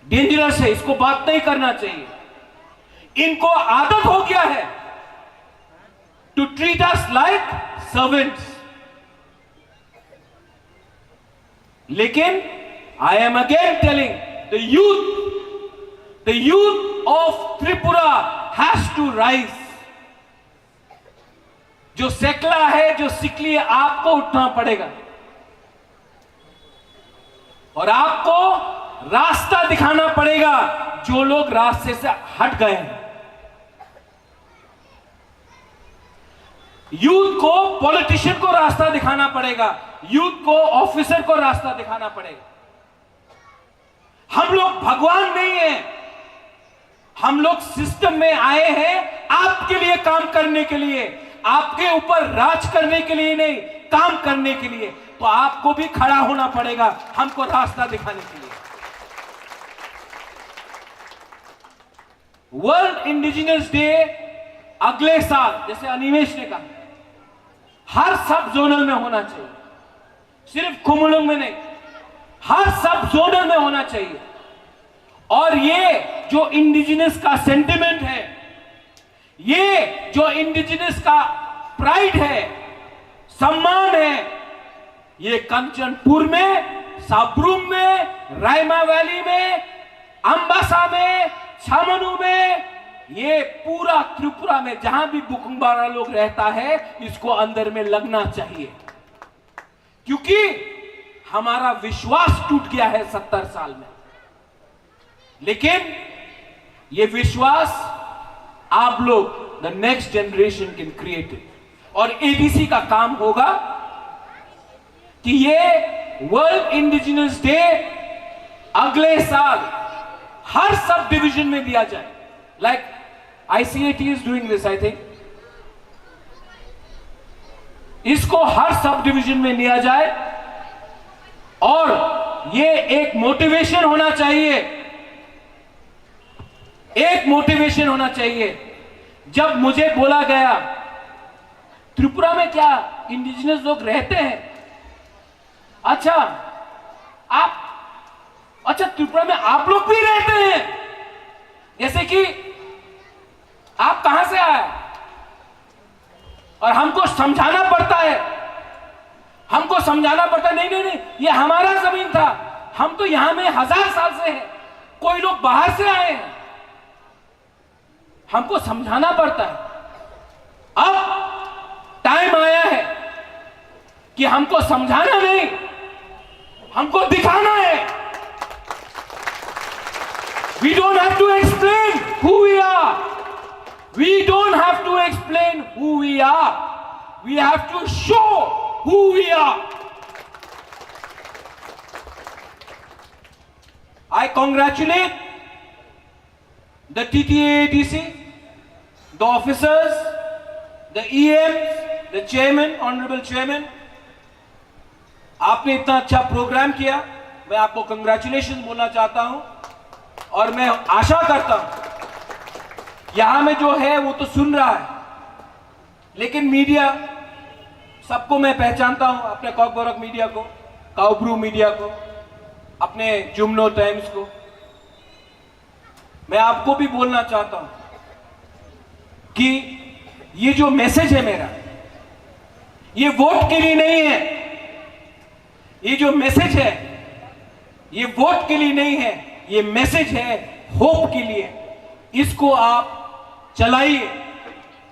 डेंजरस है, इसको बात नहीं करना चाहिए। इनको आदत हो गया है to treat us like servants. लेकिन I am again telling the youth, the youth of Tripura has to rise. जो सेकला है, जो सिकली है, आपको उठना पड़ेगा और आपको रास्ता दिखाना पड़ेगा। जो लोग रास्ते से हट गए हैं, यूथ को पॉलिटिशियन को रास्ता दिखाना पड़ेगा, यूथ को ऑफिसर को रास्ता दिखाना पड़ेगा। हम लोग भगवान नहीं है, हम लोग सिस्टम में आए हैं आपके लिए काम करने के लिए, आपके ऊपर राज करने के लिए नहीं, काम करने के लिए। तो आपको भी खड़ा होना पड़ेगा हमको रास्ता दिखाने के लिए। वर्ल्ड इंडिजिनस डे अगले साल, जैसे अनिमेश ने कहा, हर सब जोनल में होना चाहिए, सिर्फ खुमलुंग में नहीं, हर सब जोनल में होना चाहिए। और ये जो इंडिजिनस का सेंटिमेंट है, ये जो इंडिजिनस का प्राइड है, सम्मान है, ये कंचनपुर में, साब्रुम में, रायमा वैली में, अम्बासा में, छामनू में, ये पूरा त्रिपुरा में जहां भी बुकुंबारा लोग रहता है, इसको अंदर में लगना चाहिए, क्योंकि हमारा विश्वास टूट गया है सत्तर साल में। लेकिन ये विश्वास आप लोग, the next generation can create it। और एडीसी का काम होगा कि ये वर्ल्ड इंडिजिनस डे अगले साल हर सब डिवीजन में दिया जाए। Like, I C A T is doing this, I think। इसको हर सब डिवीजन में लिया जाए और ये एक मोटिवेशन होना चाहिए, एक मोटिवेशन होना चाहिए। जब मुझे बोला गया, त्रिपुरा में क्या इंडिजिनस लोग रहते हैं? अच्छा, आप, अच्छा, त्रिपुरा में आप लोग भी रहते हैं? जैसे कि आप कहां से आए? और हमको समझाना पड़ता है, हमको समझाना पड़ता है, नहीं, नहीं, नहीं, ये हमारा जमीन था, हम तो यहां में हजार साल से हैं, कोई लोग बाहर से आए हैं। हमको समझाना पड़ता है। अब टाइम आया है कि हमको समझाना नहीं, हमको दिखाना है। We don't have to explain who we are. We don't have to explain who we are. We have to show who we are. I congratulate the T T A A D C, the officers, the E Ms, the chairman, honorable chairman, आपने इतना अच्छा प्रोग्राम किया, मैं आपको कंग्रेचुलेशन बोलना चाहता हूं और मैं आशा करता हूं यहां में जो है वो तो सुन रहा है, लेकिन मीडिया, सबको मैं पहचानता हूं, अपने कॉकबरक मीडिया को, काउब्रू मीडिया को, अपने जुमनो टाइम्स को। मैं आपको भी बोलना चाहता हूं कि ये जो मैसेज है मेरा, ये वोट के लिए नहीं है। ये जो मैसेज है, ये वोट के लिए नहीं है, ये मैसेज है होप के लिए। इसको आप चलाइए,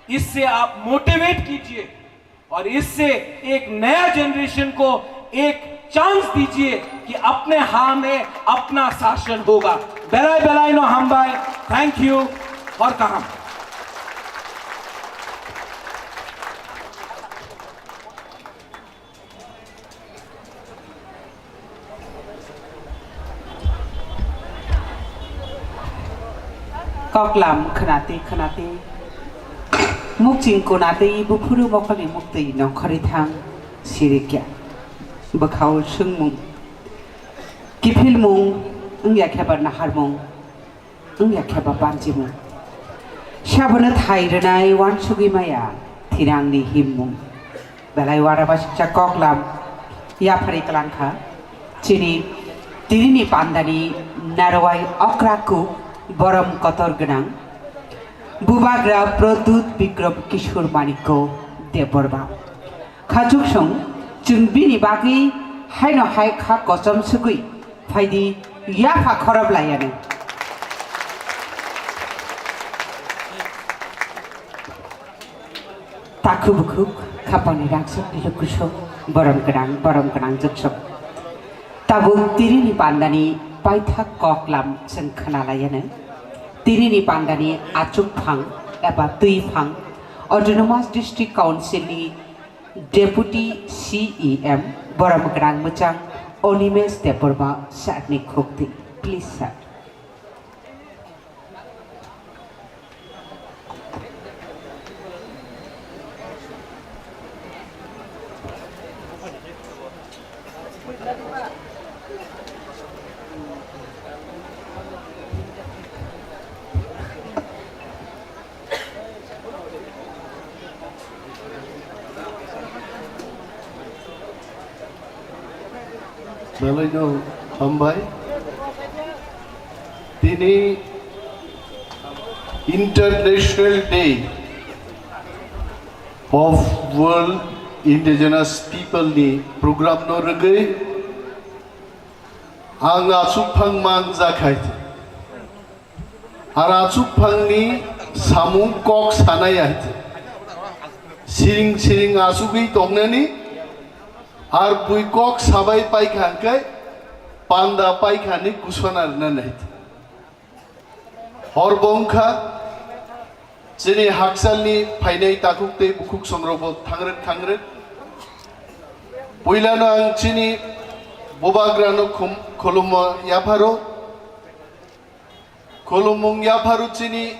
इससे आप मोटिवेट कीजिए और इससे एक नया जनरेशन को एक चांस दीजिए कि अपने हां में अपना शासन होगा। Belai belai no hambai, thank you, और कहा। Koklam khwnatwi khwnatwi, mukching kunatwi buphuru mokolni muktwi nongkhorwi thang sirikya. Bwkhao swngmung, kiphilmung wngya khe ba naharmung, wngya khe ba panjimung. Sabono thai rwnai uansugwi maya, Tirangni himmung. Belai uanama siksa koklam yapharwi kwlangkha. Chini tinini pandani narwai okra kuk borom kotor gwnang. Bubagra Pradyut Bikram Kishore Manikya Debbarma. Khachuksong chwng bini bagwi haino hai kha kochom swgwi phaidi yapha khorop laiyanw. Takhuk bukhuk khapangni rangsok ni lukusok borom gwnang borom gwnang jotsok. Tabuk tirini pandani paithak koklam chwng khnalaiyanw. Tirini pandani achukphang eba twiphang Autonomous District Council ni Deputy C E M borom gwnang mwchang Animesh Debbarma sir ni khukti. Please sir. Belai no hambai. Tini International Day of World Indigenous People ni program no rwgwi ang achukphang mang jakhai. Ar achukphangni samung kok sanai hai. Siring siring achugwi tongnani, ar bui kok sabai paikha hwnkhe panda paikhani kusana rwnani hai. Hor bo wngkha, chini hakchalni phainai takhuk tei bukhuk songrokbo thangrwk thangrwk. Puilano ang chini bubagrano khum-, khulumo yapharo. Khulumung yapharo chini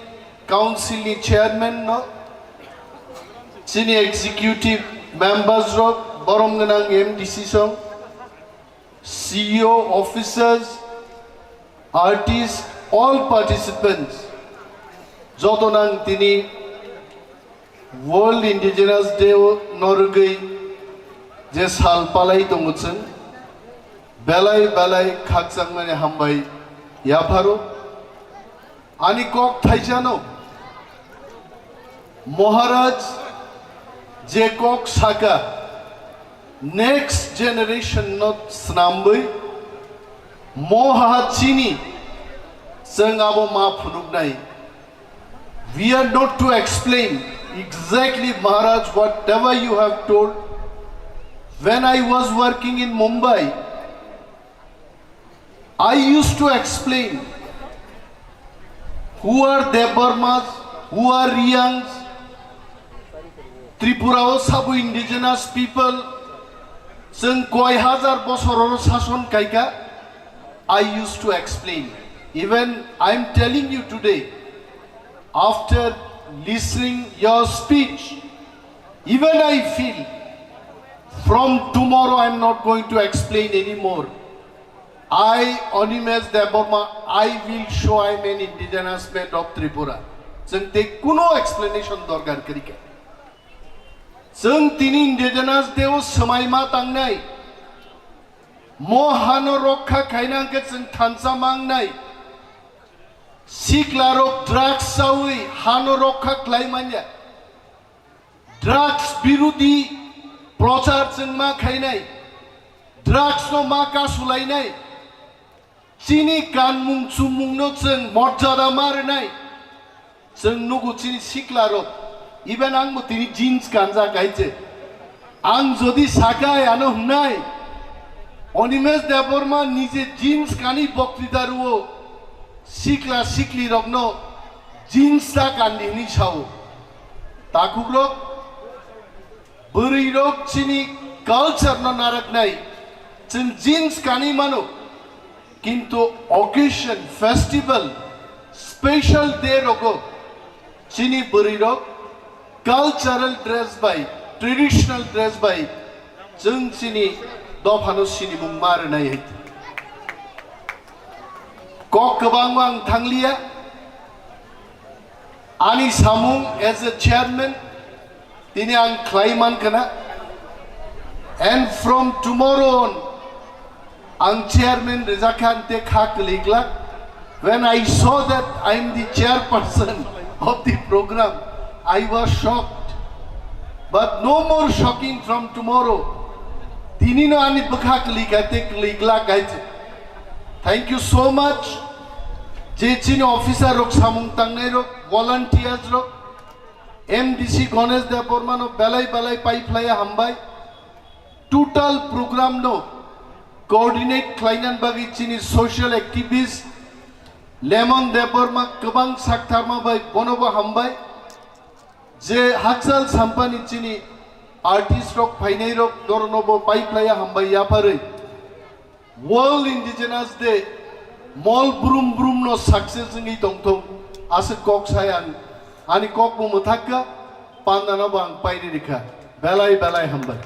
council ni chairman no, chini executive members rok, borom gwnang M D C song, C E O, officers, artists, all participants, joto nang tini World Indigenous Day o norwgwi je sal palai tongo chwng, belai belai khakchangmani hambai yapharo. Ani kok thaisano Maharaj je kok saka, next generation no snamwi moha chini chwng abo ma phunuknai. We are not to explain exactly, Maharaj, whatever you have told. When I was working in Mumbai, I used to explain who are Debbarmas, who are Riangs, Tripura o sabo indigenous people, chwng koi hajar bosor oro sason kaika. I used to explain. Even I am telling you today, after listening your speech, even I feel from tomorrow I am not going to explain anymore. I, Animesh Debbarma, I will show I am an indigenous man of Tripura. Chwng tei kuno explanation dorkar kwrwi kha. Chwng tini Indigenous Day o swmai ma tangnai, mo hano rokha khaina hwnkhe chwng thansa mangnai. Siklarok drugs chawi hano rokha khlai manya. Drugs birodi prochar chwng ma khainai. Drugs no ma kasulainai. Chini kanmung chumungno chwng morjada ma rwnai. Chwng nugo chini siklarok, even ang bo tini jeans kanjak hai se. Ang jodi sakai ano hwnai, Animesh Debbarma nije jeans kani boktwita rwo, sikla siklirokno jeans ta kandi hwnwi sao. Takhukrok, bwrwirok chini culture no naraknai, chwng jeans kanwi mano, kintu occasion, festival, special day rogo chini bwrwirok cultural dress bai, traditional dress bai chwng chini dophano sinimung ma rwnai hai. Kok kwbangma ang thangliya, ani samung as a chairman, Tini ang khlai man kana. And from tomorrow on, ang chairman rijak kha ang te kha kwlwi glak. When I saw that I am the chairperson of the program, I was shocked. But no more shocking from tomorrow. Tini no ani bwkha kwlwi kha te kwlwi glak hai se. Thank you so much. Je chini officer rok, samung tangnai rok, volunteers rok, M D C Ganesh Debbarma no belai belai pai phlaiya hambai. Total program no coordinate khlainani bagwi chini social activist Lemon Debbarma kwbang saktharma bai bonobo hambai. Je Hakchal Sampani chini artist rok phainai rok noroknobo pai phlaiya hambai yapharwi. World Indigenous Day mol brum brum no success wngwi tongthok, aswk kok sai ang. Ani kok bo mwthak kha, panda no bo ang paini rikha. Belai belai hambai.